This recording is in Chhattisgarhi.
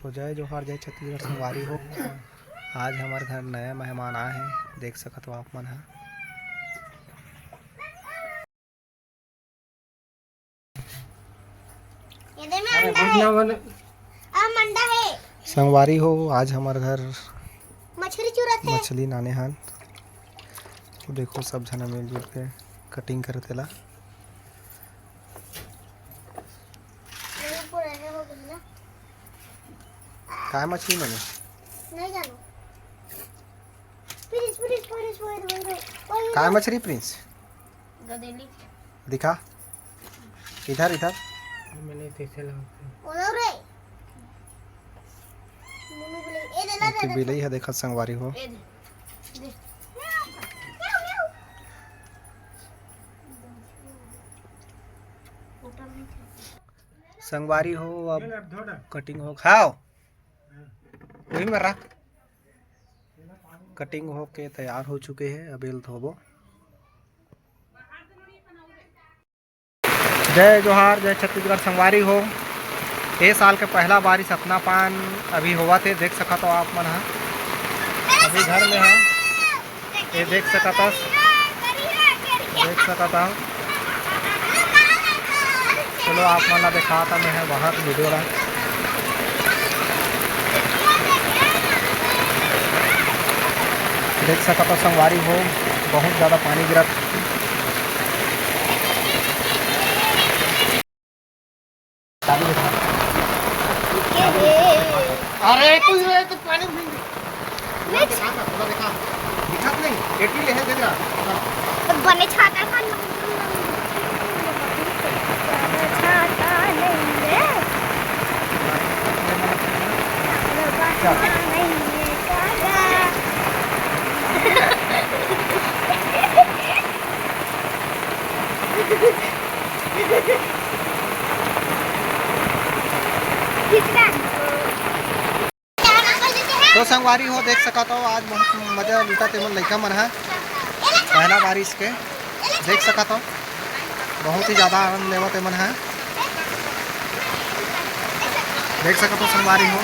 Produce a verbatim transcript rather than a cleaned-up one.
तो जय जोहार, जय छत्तीसगढ़ संगवारी हो। आज हमर घर नया मेहमान आए हैं, देख सकत हो आप मन ह। ये दे में अंडा है। अब अंडा है। संगवारी हो, आज हमर घर मछली चुरत है। मछली लाने हन। तो देखो, सब झन मिलजुल के कटिंग करत एला। ये पूरा ये हो गया ना? काय मछली मने? नहीं जानो। प्रिंस, प्रिंस, प्रिंस, वही, वही, वही, वही, काय मछली प्रिंस? गदेली। दिखा। इधर, इधर। मैंने कैसे लाऊं? उधर रे। मुन्नू बिलाई। ए, दे, दे, एक दे, दे। बिलाई है, देखा संगवारी हो। ए, दे। दे। ऊपर में। संगवारी हो, अब कटिंग हो, खाओ। वही में रख। कटिंग होके तैयार हो चुके हैं, अब एल धोबो। जय जोहार, जय छत्तीसगढ़ संगवारी हो। ए साल के पहला बारिश अतना पान अभी होवत हे, देख सकत हो आप मन ह। अभी घर में ह, ये देख सकत हस, देख सकत हव। चलो आप मन ला देखात हंव मैं ह वहाँ के वीडियो ला। देख सकत हव संगवारी हो, बहुत ज़्यादा पानी गिरत। अरे तू ये तो पानी में भींग गई। मैं दिखा ना, थोड़ा दिखा। दिखत नहीं, एटी ले है, देख रहा। बने छाता का छाता नहीं है। बहाना नहीं है काका। तो संगवारी हो, देख सकत हो, आज बहुत मजा लूटा तेमन लइका मन ह पहला बारिश के। देख सकत हो, बहुत ही ज़्यादा आनंद लेवत तेमन ह। देख सकत हो संगवारी हो।